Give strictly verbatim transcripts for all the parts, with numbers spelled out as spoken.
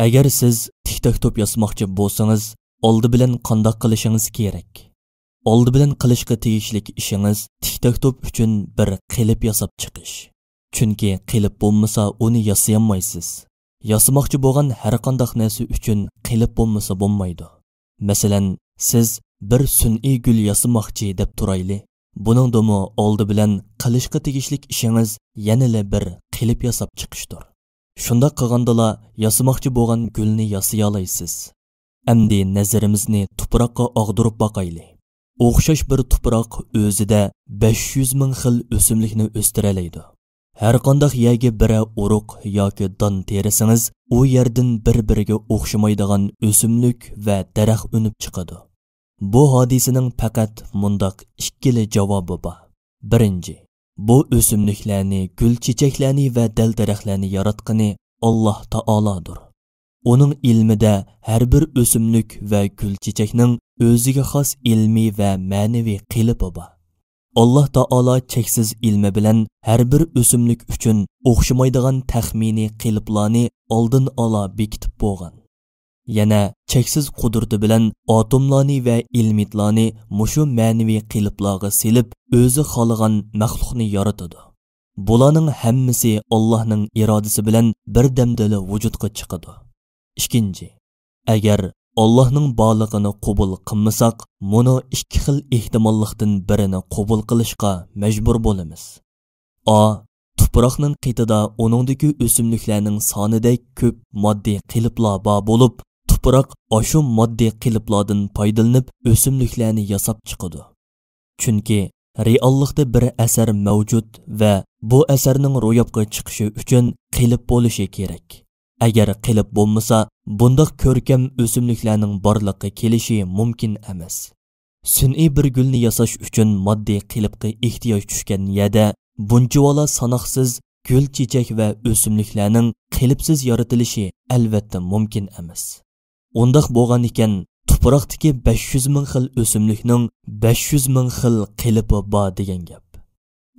ئەگەر سىز تىك تاك توپ ياسىماقچى بولسىڭىز، ئالدى بىلەن قانداق قىلىشىڭىز كېرەك؟ ئالدى بىلەن قىلىشقا تېگىشلىك ئىشىڭىز تىك تاك توپ ئۈچۈن بىر قېلىپ ياساپ چىقىش. چۈنكى قېلىپ بولمىسا، ئۇنى ياسىيالمايسىز. ياسىماقچى بولغان ھەر قانداق نەرسە ئۈچۈن قېلىپ بولمىسا بولمايدۇ. مەسىلەن، سىز بىر سۈنئىي گۈل ياسىماقچى دەپ تۇرايلى. بۇنىڭدىمۇ ئالدى بىلەن قىلىشقا تېگىشلىك ئىشىڭىز يەنىلا بىر قېلىپ ياساپ چىقىشتۇر. شۇنداق قىلغاندىلا ياسىماقچى بولغان گۈلنى ياسىيالايسىز. ئەمدى نەزىرىمىزنى تۇپراققا ئاغدۇرۇپ باقايلى. ئوخشاش بىر تۇپراق ئۆزىدە بەش يۈز مىڭ خىل ئۆسۈملۈكنى ئۆستۈرەلەيدۇ. ھەر قانداق يەرگە بىرەر ئۇرۇق ياكى دان تېرىسىڭىز، ئۇ يەردىن بىر-بىرىگە ئوخشىمايدىغان ئۆسۈملۈك ۋە دەرەخ ئۈنۈپ چىقىدۇ. بۇ ھادىسىنىڭ پەقەت مۇنداق ئىككىلا جاۋابى بار. بىرىنچى، بۇ ئۆسۈملۈكلەرنى، گۈل-چېچەكلەرنى ۋە دەل-دەرەخلەرنى ياراتقىنى ئاللاھ تائالادۇر. ئۇنىڭ ئىلمىدە ھەر بىر ئۆسۈملۈك ۋە گۈل-چېچەكنىڭ ئۆزىگە خاس ئىلمىي ۋە مەنىۋى قېلىپى بار. ئاللاھ تائالا چەكسىز ئىلمى بىلەن ھەر بىر ئۆسۈملۈك ئۈچۈن ئوخشىمايدىغان تەخمىنىي قېلىپلارنى ئالدىن ئالا بېكىتىپ بولغان. يەنە چەكسىز قۇدرىتى بىلەن ئاتوملارنى ۋە ئېلېمېنتلارنى مۇشۇ مەنىۋى قېلىپلارغا سېلىپ، ئۆزى خالىغان مەخلۇقنى يارىتىدۇ. بۇلارنىڭ ھەممىسى ئاللاھنىڭ ئىرادىسى بىلەن بىردەمدىلا ۋۇجۇدقا چىقىدۇ. ئىككىنچى، ئەگەر ئاللاھنىڭ بارلىقىنى قوبۇل قىلمىساق، مۇنۇ ئىككى خىل ئېھتىماللىقتىن بىرىنى قوبۇل قىلىشقا مەجبۇر بولىمىز. ئا، تۇپراقنىڭ قېتىدا ئۇنىڭدىكى ئۆسۈملۈكلەرنىڭ سانىدەك كۆپ ماددىي قېلىپلار بار بولۇپ، تۇپراق ئاشۇ ماددىي قېلىپلاردىن پايدىلىنىپ ئۆسۈملۈكلەرنى ياساپ چىقىدۇ. چۈنكى رېئاللىقتا بىر ئەسەر مەۋجۇت ۋە بۇ ئەسەرنىڭ روياپقا چىقىشى ئۈچۈن قېلىپ بولۇشى كېرەك. ئەگەر قېلىپ بولمىسا، بۇنداق كۆركەم ئۆسۈملۈكلەرنىڭ بارلىققا كېلىشى مۇمكىن ئەمەس. سۈنئىي بىر گۈلنى ياساش ئۈچۈن ماددىي قېلىپقا ئېھتىياج چۈشكەن يەردە بۇنچىۋالا ساناقسىز گۈل-چېچەك ۋە ئۆسۈملۈكلەرنىڭ قېلىپسىز يارىتىلىشى ئەلۋەتتە مۇمكىن ئەمەس. ئۇنداق بولغان ئىكەن، تۇپراقتىكى بەش يۈز مىڭ خىل ئۆسۈملۈكنىڭ بەش يۈز مىڭ خىل قېلىپى بار دېگەن گەپ.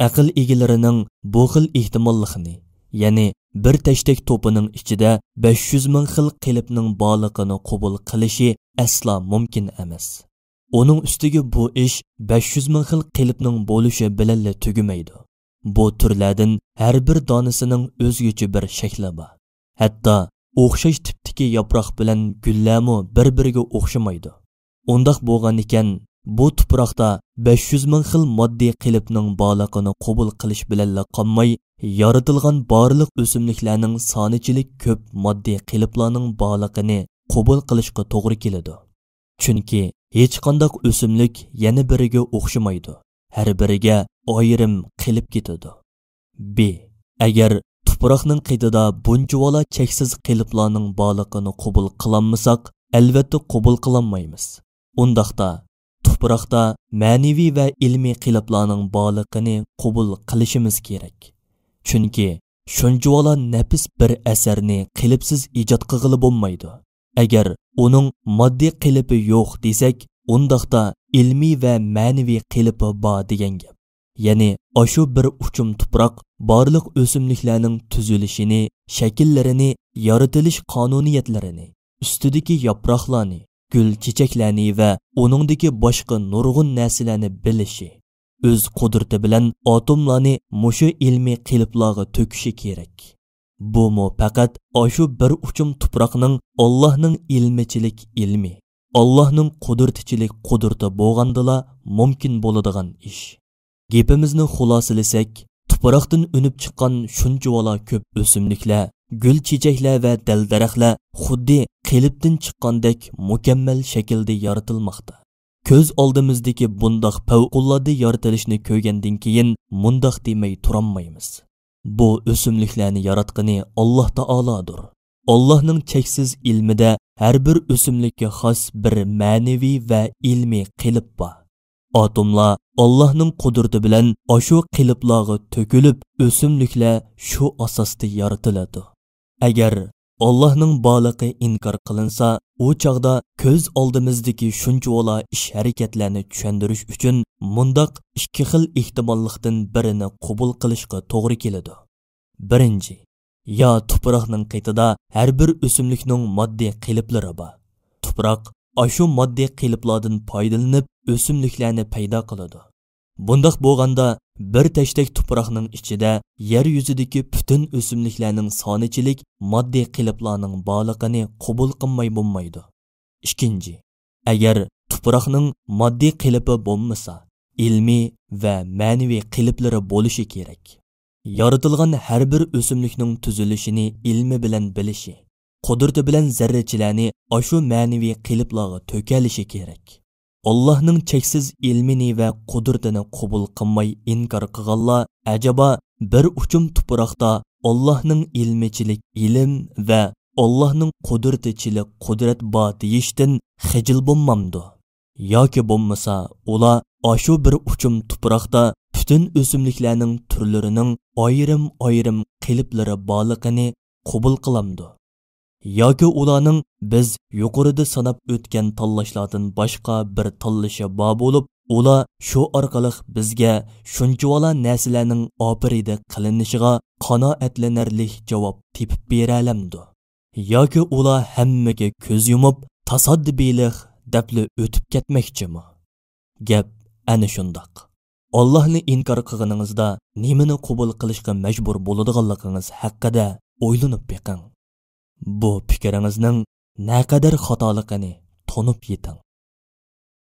ئەقىل ئىگىلىرىنىڭ بۇ خىل ئېھتىماللىقنى، يەنى بىر تەشتەك توپىنىڭ ئىچىدە بەش يۈز مىڭ خىل قېلىپنىڭ بارلىقىنى قوبۇل قىلىشى ئەسلا مۇمكىن ئەمەس. ئۇنىڭ ئۈستىگە بۇ ئىش بەش يۈز مىڭ خىل قېلىپنىڭ بولۇشى بىلەنلا تۈگىمەيدۇ. بۇ تۈرلەردىن ھەر بىر دانىسىنىڭ ئۆزگىچە بىر شەكلى بار. ھەتتا ئوخشاش تىپتىكى ياپراق بىلەن گۈللەرمۇ بىر-بىرىگە ئوخشىمايدۇ. ئۇنداق بولغان ئىكەن، بۇ تۇپراقتا بەش يۈز مىڭ خىل ماددىي قېلىپنىڭ بارلىقىنى قوبۇل قىلىش بىلەنلا قالماي، يارىتىلغان بارلىق ئۆسۈملۈكلەرنىڭ سانىچىلىك كۆپ ماددىي قېلىپلارنىڭ بارلىقىنى قوبۇل قىلىشقا توغرا كېلىدۇ. چۈنكى ھېچقانداق ئۆسۈملۈك يەنە بىرىگە ئوخشىمايدۇ، ھەر بىرىگە ئايرىم قېلىپ كېتىدۇ. ب. ئەگەر تۇپراقنىڭ قېتىدا بۇنچىۋالا چەكسىز قېلىپلارنىڭ بارلىقىنى قوبۇل قىلالمىساق، ئەلۋەتتە قوبۇل قىلالمايمىز. ئۇنداقتا، تۇپراقتا مەنىۋى ۋە ئىلمىي قېلىپلارنىڭ بارلىقىنى قوبۇل قىلىشىمىز كېرەك. چۈنكى شۇنچىۋالا نەپىس بىر ئەسەرنى قېلىپسىز ئىجاد قىلغىلى بولمايدۇ. ئەگەر ئۇنىڭ ماددىي قېلىپى يوق دېسەك، ئۇنداقتا ئىلمىي ۋە مەنىۋى قېلىپى بار دېگەن گەپ. يەنى ئاشۇ بىر ئۇچۇم تۇپراق بارلىق ئۆسۈملۈكلەرنىڭ تۈزۈلۈشىنى، شەكىللىرىنى، يارىتىلىش قانۇنىيەتلىرىنى، ئۈستىدىكى ياپراقلارنى، گۈل-چېچەكلەرنى ۋە ئۇنىڭدىكى باشقا نۇرغۇن نەرسىلەرنى بىلىشى، ئۆز قۇدرىتى بىلەن ئاتوملارنى مۇشۇ ئىلمىي قېلىپلارغا تۆكۈشى كېرەك. بۇمۇ پەقەت ئاشۇ بىر ئۇچۇم تۇپراقنىڭ ئاللاھنىڭ ئىلمىچىلىك ئىلمى، ئاللاھنىڭ قۇدرىتىچىلىك قۇدرىتى بولغاندىلا مۇمكىن بولىدىغان ئىش. گېپىمىزنى خۇلاسىلىسەك، تۇپراقتىن ئۈنۈپ چىققان شۇنچىۋالا كۆپ ئۆسۈملۈكلەر، گۈل-چېچەكلەر ۋە دەل-دەرەخلەر خۇددى قېلىپتىن چىققاندەك مۇكەممەل شەكىلدە يارىتىلماقتا. كۆز ئالدىمىزدىكى بۇنداق پەۋقۇلئاددە يارىتىلىشنى كۆرگەندىن كېيىن مۇنداق دېمەي تۇرالمايمىز: بۇ ئۆسۈملۈكلەرنى ياراتقىنى ئاللاھ تائالادۇر. ئاللاھنىڭ چەكسىز ئىلمىدە ھەر بىر ئۆسۈملۈككە خاس بىر مەنىۋى ۋە ئىلمىي قېلىپ بار. ئاتوملار ئاللاھنىڭ قۇدرىتى بىلەن ئاشۇ قېلىپلارغا تۆكۈلۈپ، ئۆسۈملۈكلەر شۇ ئاساستا يارىتىلىدۇ. ئەگەر ئاللاھنىڭ بارلىقى ئىنكار قىلىنسا، ئۇ چاغدا كۆز ئالدىمىزدىكى شۇنچىۋالا ئىش-ھەرىكەتلەرنى چۈشەندۈرۈش ئۈچۈن مۇنداق ئىككى خىل ئېھتىماللىقتىن بىرىنى قوبۇل قىلىشقا توغرا كېلىدۇ. بىرىنچى، يا تۇپراقنىڭ قېتىدا ھەر بىر ئۆسۈملۈكنىڭ ماددىي قېلىپلىرى بار. تۇپراق ئاشۇ ماددىي قېلىپلاردىن پايدىلىنىپ ئۆسۈملۈكلەرنى پەيدا قىلىدۇ. بۇنداق بولغاندا، بىر تەشتەك تۇپراقنىڭ ئىچىدە يەر يۈزىدىكى پۈتۈن ئۆسۈملۈكلەرنىڭ سانىچىلىك ماددىي قېلىپلارنىڭ بارلىقىنى قوبۇل قىلماي بولمايدۇ. ئىككىنچى، ئەگەر تۇپراقنىڭ ماددىي قېلىپى بولمىسا، ئىلمىي ۋە مەنىۋى قېلىپلىرى بولۇشى كېرەك. يارىتىلغان ھەر بىر ئۆسۈملۈكنىڭ تۈزۈلۈشىنى ئىلمى بىلەن بىلىشى، قۇدرىتى بىلەن زەررىچىلەرنى ئاشۇ مەنىۋى قېلىپلارغا تۆكەلىشى كېرەك. ئاللاھنىڭ چەكسىز ئىلمىنى ۋە قۇدرىتىنى قوبۇل قىلماي ئىنكار قىلغانلار ئەجەبا بىر ئۇچۇم تۇپراقتا ئاللاھنىڭ ئىلمىچىلىك ئىلىم ۋە ئاللاھنىڭ قۇدرىتىچىلىك قۇدرەت بار دېيىشتىن خىجىل بولمامدۇ؟ ياكى بولمىسا ئۇلار ئاشۇ بىر ئۇچۇم تۇپراقتا پۈتۈن ئۆسۈملۈكلەرنىڭ تۈرلىرىنىڭ ئايرىم-ئايرىم قېلىپلىرى بارلىقىنى قوبۇل قىلامدۇ؟ ياكى ئۇلارنىڭ بىز يۇقىرىدا ساناپ ئۆتكەن تاللاشلاردىن باشقا بىر تاللىشى بار بولۇپ، ئۇلار شۇ ئارقىلىق بىزگە شۇنچىۋالا نەرسىلەرنىڭ ئاپىرىدە قىلىنىشىغا قانائەتلىنەرلىك جاۋاب تېپىپ بېرەلەمدۇ؟ ياكى ئۇلار ھەممىگە كۆز يۇمۇپ، تاسادىپىيلىق دەپلا ئۆتۈپ كەتمەكچىمۇ؟ گەپ ئەنە شۇنداق. ئاللاھنى ئىنكار قىلغىنىڭىزدا نېمىنى قوبۇل قىلىشقا مەجبۇر بولىدىغانلىقىڭىز ھەققىدە ئويلىنىپ بېقىڭ. بۇ پىكرىڭىزنىڭ نەقەدەر خاتالىقىنى تونۇپ يېتىڭ.